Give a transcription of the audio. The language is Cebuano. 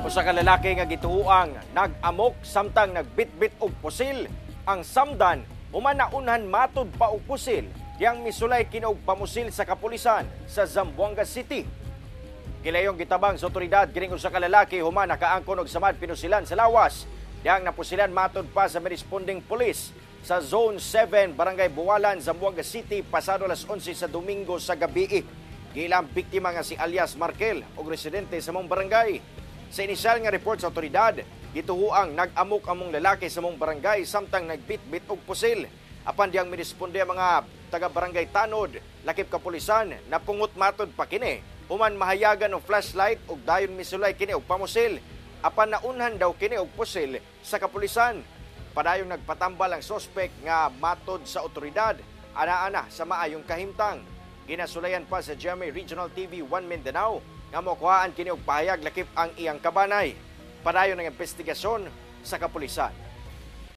Usa ka lalaki nga gituoang nag-amok samtang nagbitbit og pusil ang samdan human naunhan matud pa og pusil diyang misulay kini og pamusil sa kapulisan sa Zamboanga City. Gilayong gitabang sa otoridad kining usa ka lalaki human nakaangkon og samad pinusilan sa lawas. Diyang napusilan matud pa sa responding police sa Zone 7, Barangay Bualan, Zamboanga City pasado alas 11 sa Domingo sa gabi. Giilang biktima nga si alias Markel og residente sa maong barangay. Sa inisyal nga report sa otoridad, gituoang nag-amok among lalaki sa maong barangay samtang nagbitbit og pusil. Apan diyang miresponde ang mga taga-barangay tanod, lakip kapulisan, napungot matod pa kini. Human mahayagan og flashlight ug dayon misulay kini og pamusil. Apan naunhan daw kini og pusil sa kapulisan. Padayong nagpatambal ang sospek nga matod sa otoridad, ana-ana sa maayong kahimtang. Ginasulayan pa sa GMA Regional TV 1 Mindanao nga mokuhaan kini og pahayag lakip ang iyang kabanay. Padayon ang investigasyon sa kapulisan.